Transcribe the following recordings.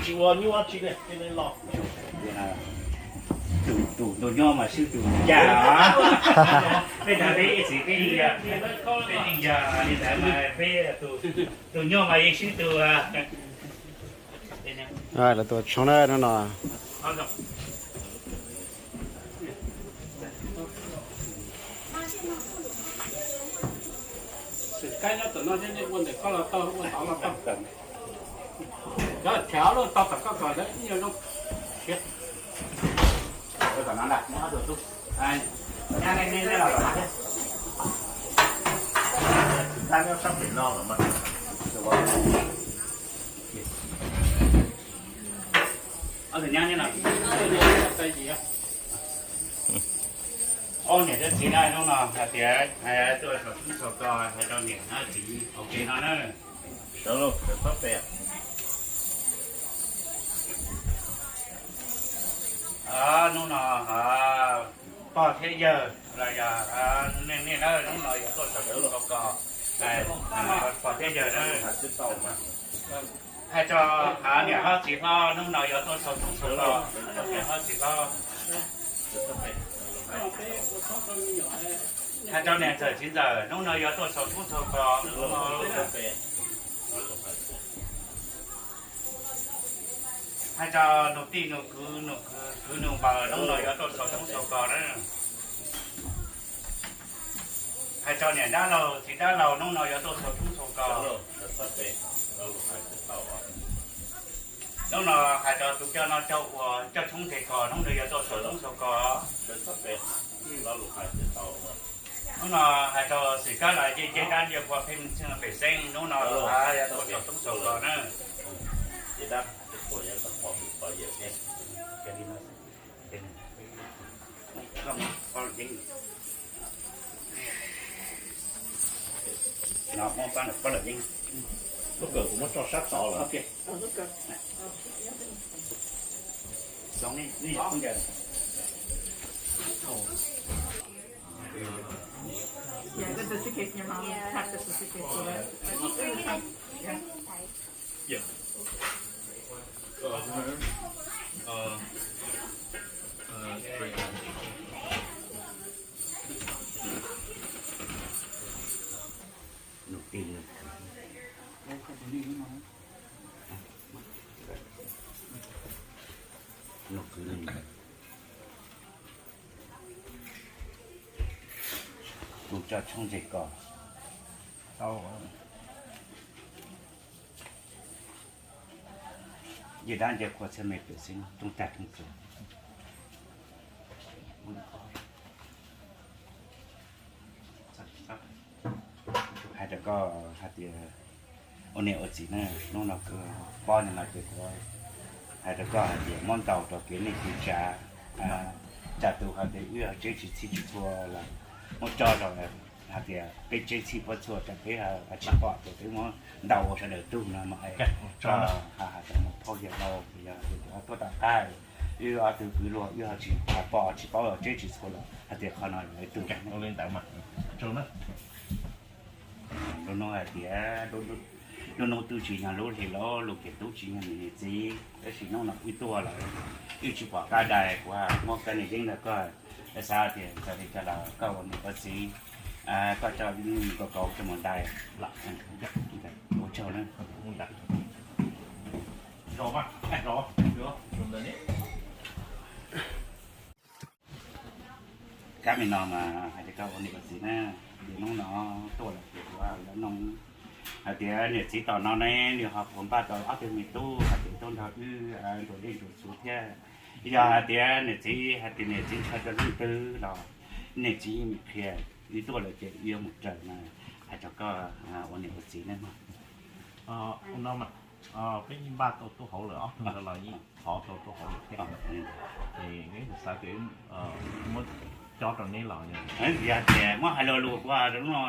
Tsis ua nyuaj tsi li, los. Tus, tus ntuj nyob mas swb tus ncaj. Peb tag peb ib txwm peb yeej yog, peb yeej yog li ntawd mas peb tus, tus nyob mas yeej swb tus. Lawv tuaj tshoob na no no. Xwm kab nyob tom no thiab, nej ua ntawm koj los tau, ua tod los tau. Cov chav los tau tom koj kom lawv ib nyuag zoo siav. Tom no ntag, muab ob tug tub. Nyab, nej, nej los tom no thiab. Xwm kab nyob sab pem no los mas. Ob tug nyab nyob no. Ob niam thiab txiv na, hnub no hais tias tuaj saum tshoob saum kos hais rau niam hab txiv ua ke no na. Sawv los, sawv txhob pem. Hnub no pog thiab yawg los yog nej, nej na, hnub no yuav tuaj saum tshoob saum kos, pog thiab yawg na. Hais rau niam hlob txiv hlob, hnub no yuav tuaj saum tshoob saum kos, niam hlob txiv hlob. Hais rau niam ntxawm txiv ntxawm, hnub no yuav tuaj saum tshoob saum kos. Hais rau nus tij nus kwv, nus kwv nus npawg, hnub no yuav tuaj saum tshoob saum kos na. Hais rau niam dab laug txiv dab laug, hnub no yuav tuaj saum tshoob saum kos. Hnub no hais rau tus coj noj coj ua coj tshoob nteg kos, hnub no yuav tuaj saum tshoob saum kos. Hnub no hais rau xwm kab los ncej dab ncej qhua pheej txheej pem xeeb, hnub no yuav tuaj saum tshoob saum kos na. No muab pab ntawm pab lawm yeej. Lub kawm kuv muab tso sab tod lawm. Yeah, the, the suitcase in your mom. Pack the suitcase for that. Yeah. Uh, uh, uh, Nus tij nus kwv, nus kwv nus ntawd, mus coj tshoob nteg kos. Ncej dab ncej qhua txheej me pem xeeb, rooj tag rooj txuas. Hais rau koj hais tias ua niam ua txiv na, hnub no kuv paub no ces kuv hais rau koj hais tias muab ntaus rau kev neej kev tsav, tsam tus hais tias wb tseb tsis txhij tsis txhua los muab tso rau hais tias peb tseb txhij puab txhua tsam peb tsis pom ces peb muab ntaus ua sawv daws tug no mas, hais tias mus phauj yawg laus yog tuaj tom qab, wb ob tug kwv luag wb ho tsis pom tsis paub tseb tsis txhua los hais tias qhov no yog ib tug li ntawd mas. Lub hnub hais tias, lub hnub twb tsis yog lub hli los lub kev tub tsis yog niam txiv, tab sis hnub no wb tuaj lawm, wb tsis pom qab dai, kuv muab koj niam yeeb rau koj, xav tias txawm li cas los koj ua niam ua txiv, koj coj kaus kaus coj mus dai. Ua tsaug na. Kab me no mas hais tias koj ua niam ua txiv na, ces hnub no tuaj lawm ces kuv yuav nug hais tias niam txiv tom no ne nws ho puas npaj tau ob tug me tub hais tias tuaj nrog wb ntuas dej ntuas txhuv thiab. Yog hais tias niam txiv hais tias niam txiv ntshaw rau leej twg los niam txiv yeej qhia, wb tuaj lawm ces wb yuav mus raws na, hais rau koj ua niam ua txiv na. Peb npaj tau tuaj hauv lawm, ob tug ntawd los yeej thov tau tuaj hauv lawm thiab. Ces neb xav tias muab cob rau neb los yog tias muab hais lo lus kuv rau hnub no,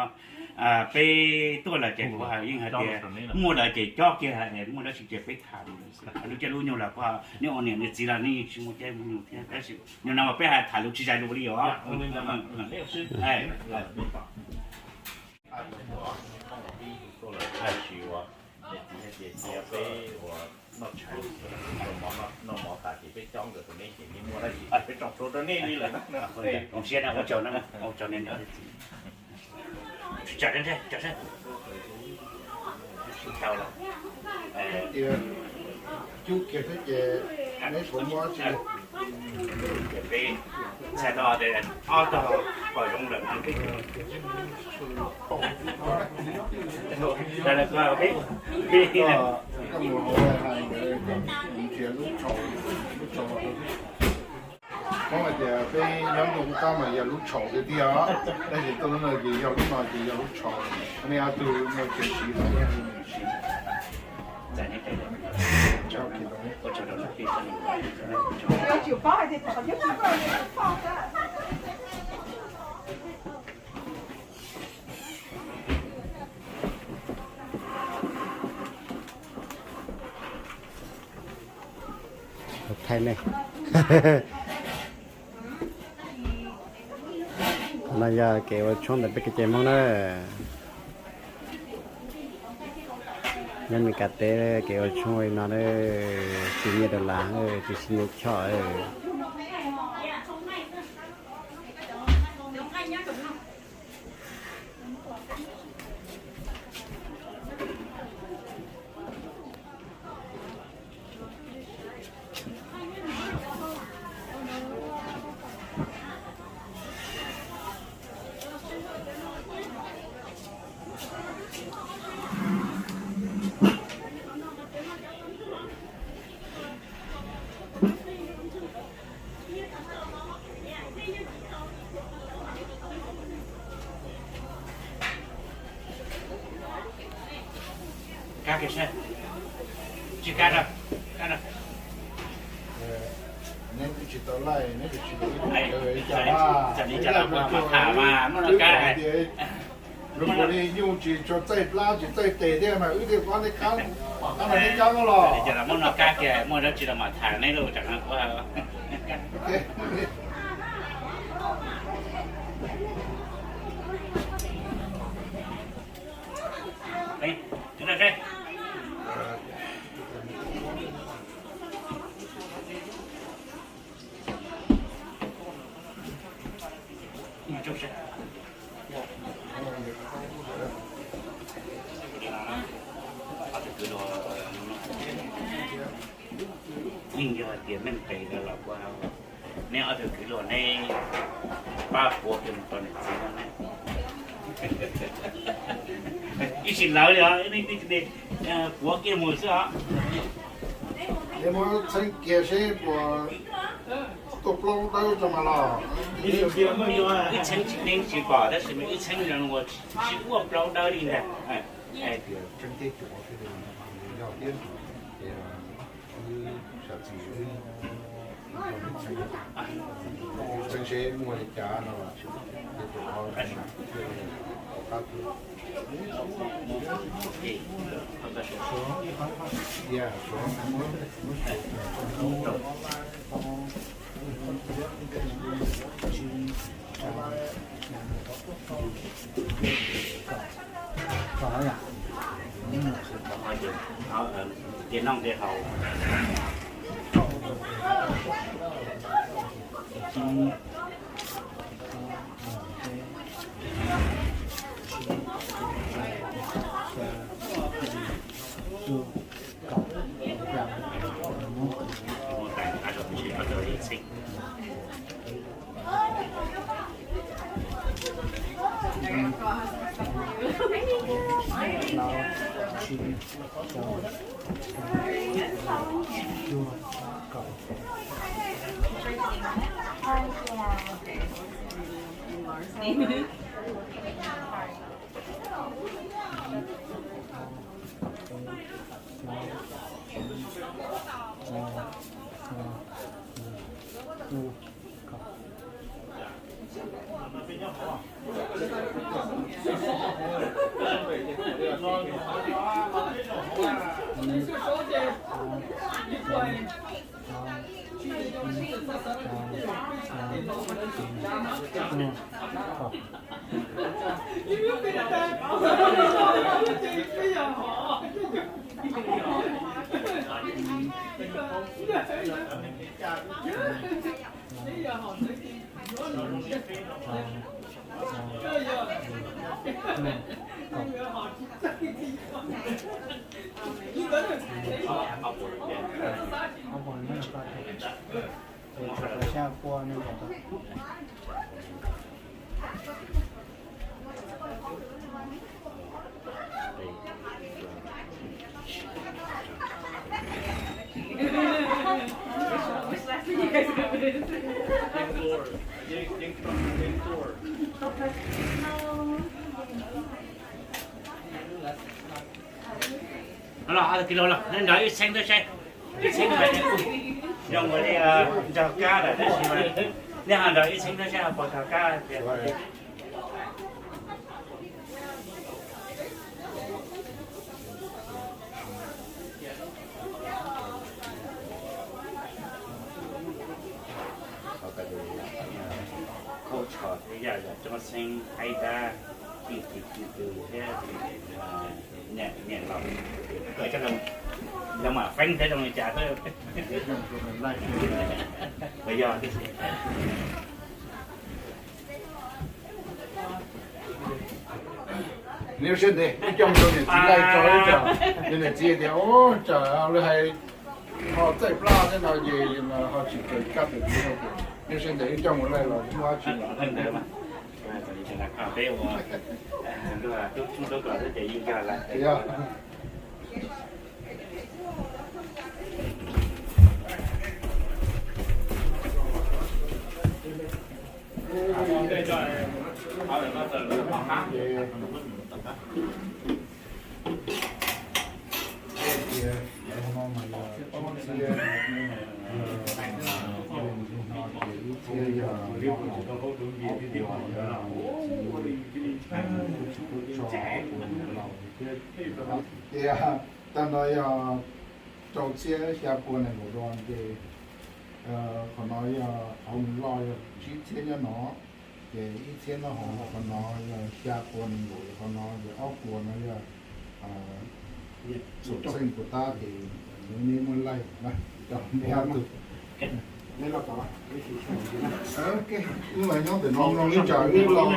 peb tuaj lawm ces kuv yeej hais tias muaj lawm ces cob kiag, muaj dab tsi ces peb tham. Lub caij lub nyoog los kuv, neb ua niam neb txiv los neb yeej tsis muaj caij muaj nyoog thiab, tab sis nyob no mas peb hais tham lus tsis zais lus li os. Tuaj lawm tab sis ua, niam txiv hais tias cia peb ua Noj tshais, noj mov tas ces peb cob nkawd tus neb ces nej muaj dab tsi peb tso plhuav rau nej li lawm na. Zoo siab na, ua tsaug na, ua tsaug nej niam. Tsis tso, tso seb. Tau lawm. Tias cub kiag thiab ces neb puas muaj dab tsi? Ces peb txhais tau tias ob tog pom zoo lawm no peb, peb, peb, Koj mus hauv hais nkawd kom mus nrhiav lub tshau, lub tshau. Hmoob hais tias peb nyob ntuj qub qab mas yog lub tshau tiag tiag os, tab sis tuaj lub no ces yog lub no ces yog lub tshau. Nej ob tug no ces siv los yog siv. Thaij nej. Qhov no yog kev ua tshoob ntawm peb kev cai Hmoob na. Nyob Meskas teb kev ua tshoob li no na, tsis nyiaj dollar, tsis siv nyiaj choj. Kab kiag seb. Tsis kab rau, kab rau. Neb twb tsis tau laij, neb twb tsis tau laij. Txawm li cas los mas tham mas muab no kab. Lub ua li nyuj tsis tshua txaij plab tsis txaij tes thiab mas wb thiaj pab neb kab, pom qab mas neb kab no los. Txawm li cas los muab no kab kiag, muaj dab tsi los mas tham neb lauj, tsam no kuv Yeej yog hais tias meej pem los ua, neb ob tug kwv luag neb pab puav kiag mus rau niam txiv no ne. Ib sim lawv li os, puav kiag mus xwb os. Neb muab txheeb kiag seb puas tuaj plaub dawb rau mas los. Wb txheeb tsis teeb tsis pom tab sis mas wb txheeb zoo ua tsis muaj plaub dawb li ntag. Hais tias tseeb teb cuav xwb, yog tiab ces wb sawv txij wb txheeb seb muaj li cas no ces tus qhov qab Ces noj nqe haus. Los, kis laus los, nej nrog ib txheeb tuaj saib. Ib txheeb mas zoo li nrog kab lawm tab sis mas nej ho nrog ib txheeb tuaj saib ho puas tog kab tias. Khaub tsho thiab yaj yam coob txheeb, aib dab, cwj tis cwj tus thiab niam laus, lawv mam feeb thiab zoo li cas xwb. Puas yog? Neb sawv daws ib coj mus rau niam txiv laij tso ib tsam, niam txiv tias, Ub, tsam lawv hais ho txaij plab thiab no ces ho tsis raws kab raws kev. Neb sawv daws ib coj mus laij los muaj dab tsi los. Tias tag no yog rau txhiab xya pua nees nkaum dua ces qhov no yog qhov mus loj yog tsib txhiab nyob no, ces ib txhiab nyob hauv, qhov no yog xya pua nees nkaum, qhov no yog ob pua no yog txheej puas tab ces neb muab laij na, cov neb ob tug. Wb los nyob ntawm no mloog ib tsam, wb los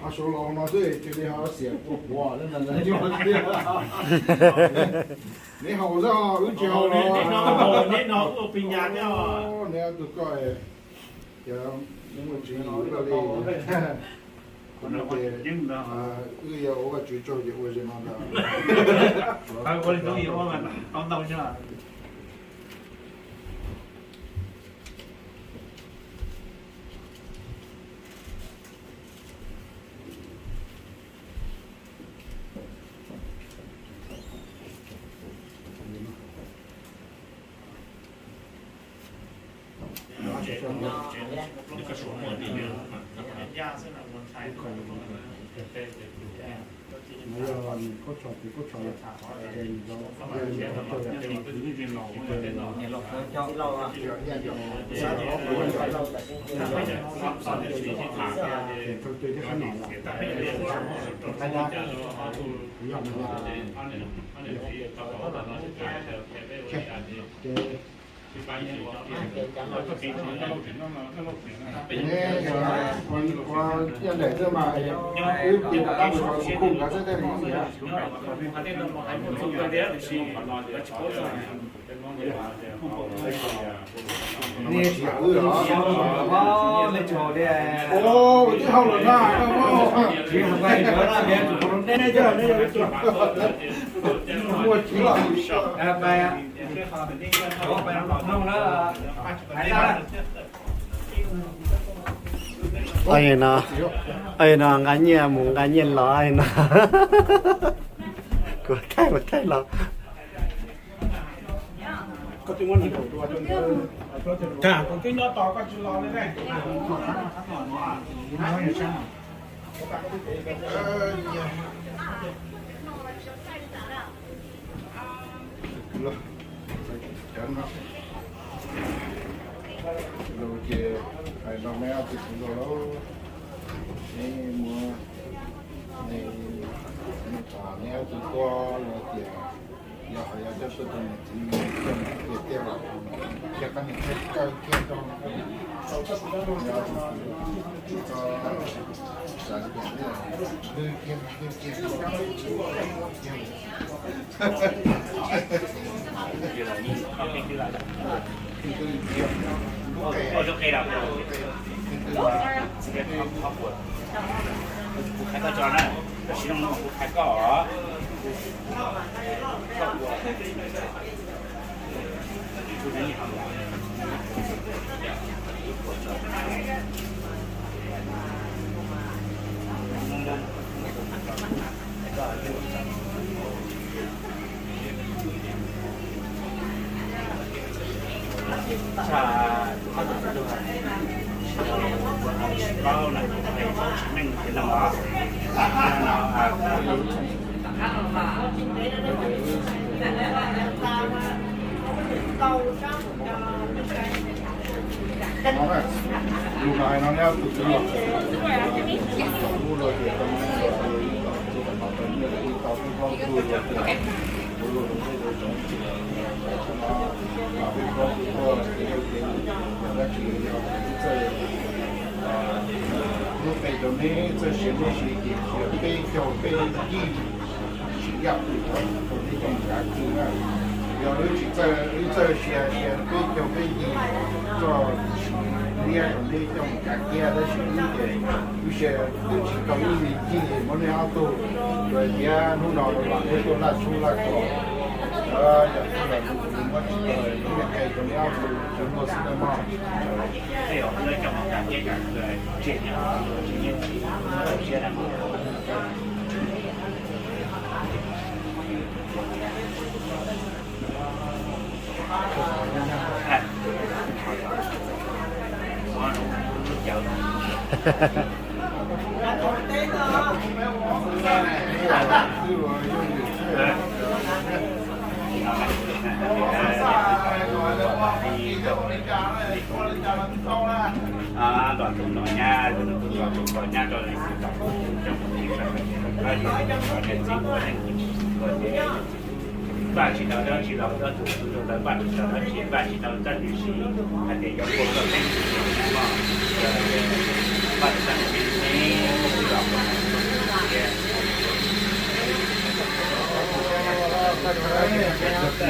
ho suav los no xwb, cia li ho xiam kua puav neb haus xwb, wb tsis haus los. Neb ob tug koj, cov neb muaj tswv yim ua luaj li. Wb yog ua Vajtswv tsaug ces ua ze no ntag. Ua ntawm xwb mas, wb tiv rov qab mus rau tus khum nkawd xwb tej li. Nej tsis yam wb los? Ua tib hau los na. Muaj tsis los. Ua li no, ua li no nqa nyiaj mus nqa nyiaj los no. Kuv thaij mus thaij los. Ces hais no neb ob tug txiv nkauj lauj, neb muab, neb, neb ob tug tuaj los tias Kuv qhia koj tso na, tam sim no kuv qhia koj. No, lus no hais no neb ob tug twb los, lub lawm tias tau, tau nyiaj los ib tau peb plaub tug los tias, kuv luag rau neb rau tsoom txiv, no, peb plaub tug tuaj ces yog tias yog dab tsi yog ib txawj, lub qe rau neb txawj siav neb siav ces siav peb caug peb yij, tsis yaj pw rau neb coj mus kav kiag na. Yog wb tsis txawj, wb txawj siav siav peb caug peb yij txoj liab rau neb coj mus kav kiag tab sis wb ces wb siav twb tsis tau ib me yij muab neb ob tug, tias hnub no los neb tuaj laj tshoob laj kos, yog tub los kuv muab tsis tau, wb qe rau neb ob tug tsis muaj xwb na mog. Los tus no nyab, tus no tus no tus no nyab rau li tus no coj mus tib sab, npaj tsis tau dab tsi los, tus tus ntawd npaj tsis tau dab tsi, npaj tsis tau dab tsi, hais tias yuav ua tau teeb meem no, npaj tsis tau dab tsi,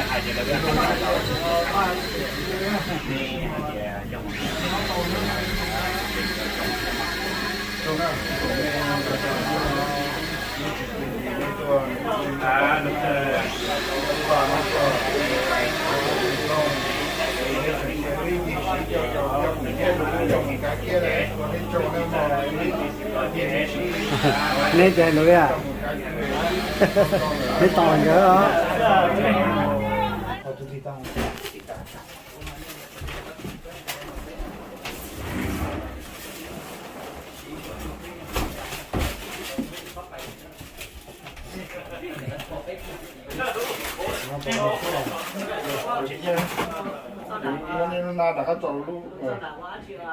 hais tias lawv hais tias Neb ces lawv, neb tos nkawd os.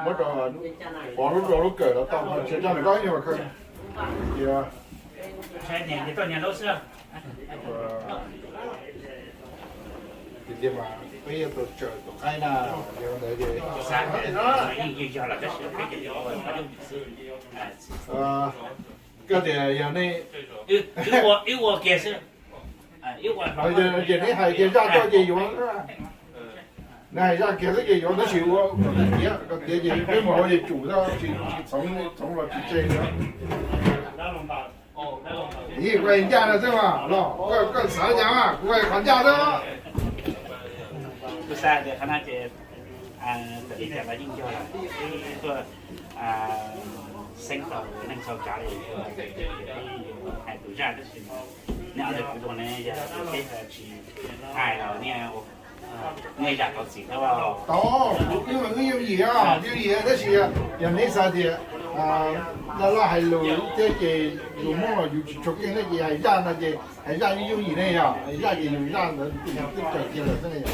Muab rau lub, pov lub rau lub kawm los tau, tsis coj nws koj ib nyuag khaws. Tias, tias mas peb yuav tau tsawm tus qaib na, yog ntawd ces koj tias yog nej, ces neb hais kiag zaj tuaj ces yuav, neb hais zaj kiag xwb ces yuav, tab sis ua kom tiav, kom tiav ces peb mus hauv ces tsum xwb, tsis txhoov, txhoov los tsis tseg li. Ib, kuv hais ncaj no xwb mas los, koj xav li cas mas kuv hais qhov ncaj xwb. Kuv xav tias qhov no ces tawm li cas los yeej yog lawm, tuaj xeeb tau neej txhua kav li, hais tus zaj tab sis neb ob tug kwv tij ne yog peb tsis hais los nej, nej zam tau txim thiab. Tau, wb mas wb yooj yim, yooj yim tab sis yog neb xav tias laj laj hais lus thiab ces lus Hmoob los yus tsis tshua keej ne ces hais zaj no ces hais zaj yooj yooj yim ne yog, hais zaj ces yus zaj ntawd twb kawm kiag lawm xwb ne yog.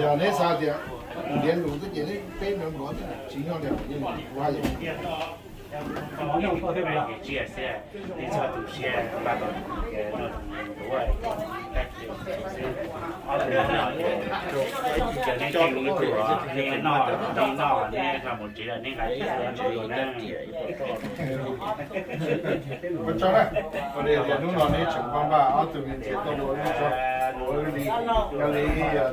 Yog neb xav tias ntiav lus xwb ces neb peb ntiav ntuav tsis nyob li, kuv hais li. Tsiaj xwb, nej txhob tu siab, npaj tau ntuav xwb. Ob tug no, cov nej tej lus tuam, nej noj, nej noj, nej nqa mus tsev, nej nqa tsis tau tsev na. Ua tsaug na, ua li tias hnub no neb tseem npaj npaj ob tug me ntxhais tuaj ua lub tso, ua li, yog li tias,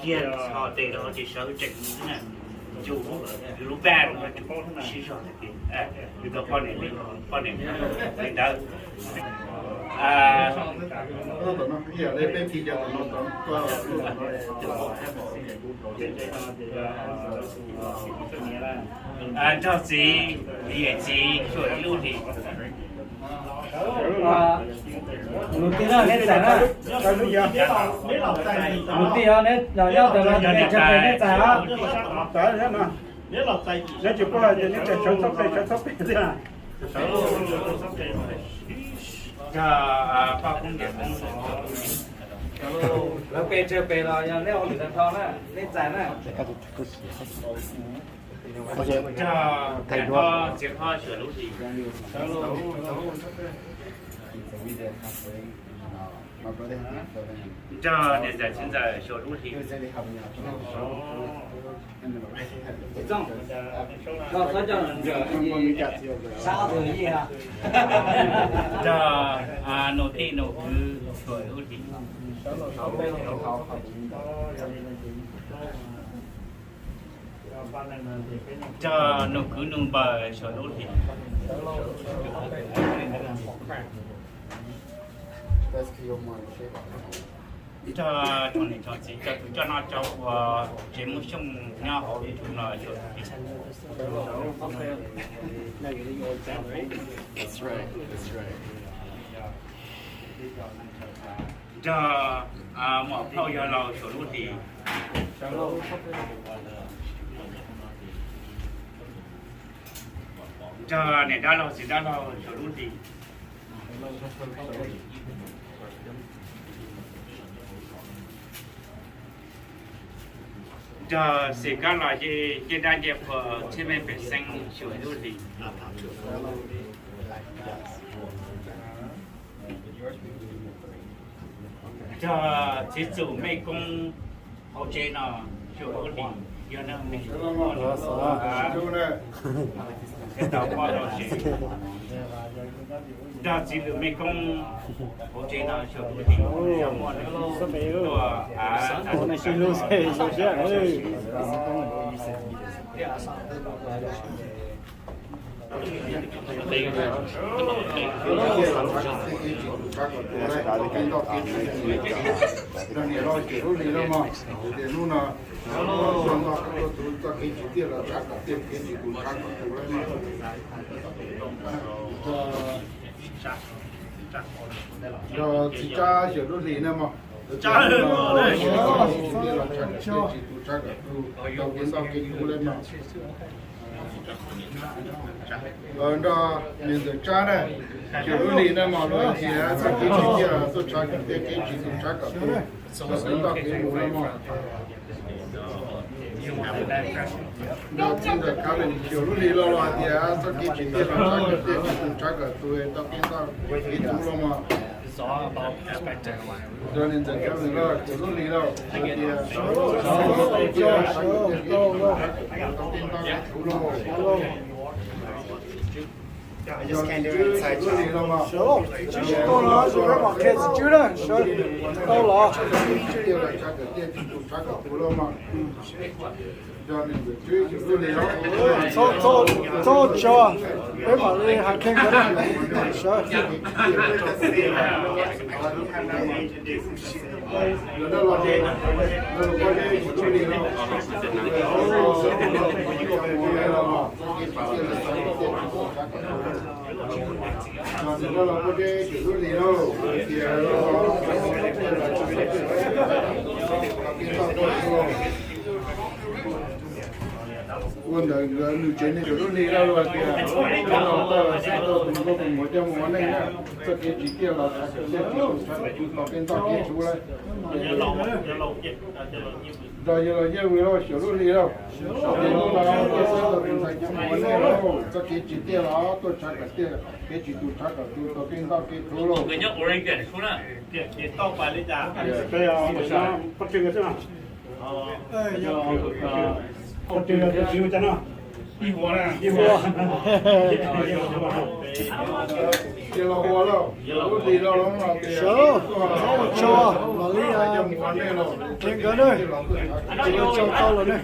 tiag txog tes rau ces sawv tsees xwb na. Yus, yus lub paj no sib zog tiag tiag, yus tau poj niam li, poj niam li ntawd. Ib yam li peb phim cov tom no, nrog txiv, yawm txiv xyuas ib lub hlis. Nus tij na, neb txais na. Nus tij os, neb los nyob ntawm no, neb txais os. Neb tsis paub hais tias neb txais sawv txhob pem, sawv txhob pem tiag. Lawv pem tsawg pem los yog neb ua lwm tag nrho na, neb txais na. Nrog txiv hlob xyuas lub hlis. Nrog niam ntxawm txiv ntxawm xyuas lub hlis. Nrog nus tij nus kwv xyuas lub hlis. Nrog nus kwv nus npawg xyuas lub hlis. Nrog tsoom niam tsoom txiv coj tus coj noj coj ua tsev Hmoob Xyooj nyob hauv YouTube no xyuas lub hlis. Nrog muam phauj yawg laus xyuas lub hlis. Nrog niam dab laug txiv dab laug xyuas lub hlis. Nrog xim kab los ncej dab ncej qhua txhiab me pem xeeb xyuas lub hlis. Nrog txiv txum mej koob hauv tsev no xyuas lub hlis, yog neb tau poj tau sev. Nrog txiv lwm mej koob hauv tsev no xyuas lub hlis, yog muaj neeg tuaj av. Nrog niam laus xyuas lub hlis no mog, tias hnub no txog nto tuaj tus txoj kev tsis tiaj los tshav kom tiaj, kev tsis tus tshav kom tus lawm no. Nrog txiv Tsab xyuas lub hlis na mog, tias hnub no txoj kev tsis tiaj los tshav kom tiaj, tsis tus tshav kom tus, tau kev ntoj kev tus lawm no. Nrog niam ntxawm Tsab na, xyuas lub hlis na mog, lawv tias txoj kev tsis tiaj los tuaj tshav kom tiaj, kev tsis tus tshav kom tus, tau kev ntoj kev mus lawm mog. Nrog txiv ntxawm Kav Lees xyuas lub hlis los los tias txoj kev tsis tiaj los tshav kom tiaj, tsis tus tshav kom tus, tau kev ntoj kev tus lawm mog. Nrog niam ntxawm Kav Lees los xyuas lub hlis los tias tau kev ntoj kev tus lawm. Yog txiv Tswb xyuas lub hlis los mog. Tsis tau los, tsis tau los, tsis tau los. Tsis tiaj los tshav kom tiaj, tsis tus tshav kom tus lawm mog. Txhob tso, peb mam li hais kiag nkawd na. Sawv. Ua ntawd nkawd nws tsev neeg xyuas lub hli lawm hais tias, tau tau tus nkauj tus muam coj mus ua neej na, txoj kev tsis tiaj los txoj kev tsis tiaj, tos kev ntoj kev thuv lawm. Nrog yawg laus Nyiaj Vwm los xyuas lub hli lauj. Ces hnub no tuaj saib tau tus ntxhais coj mus ua neej lauj, txoj kev tsis tiaj los tuaj tshav kom tiaj, kev tsis tu tshav kom tu, tos kev ntoj kev thuv lauj. Cia los ua lauj, lub hli lauj, los tias, tso, mam li qhia nkawd na, tso tau lawm ne.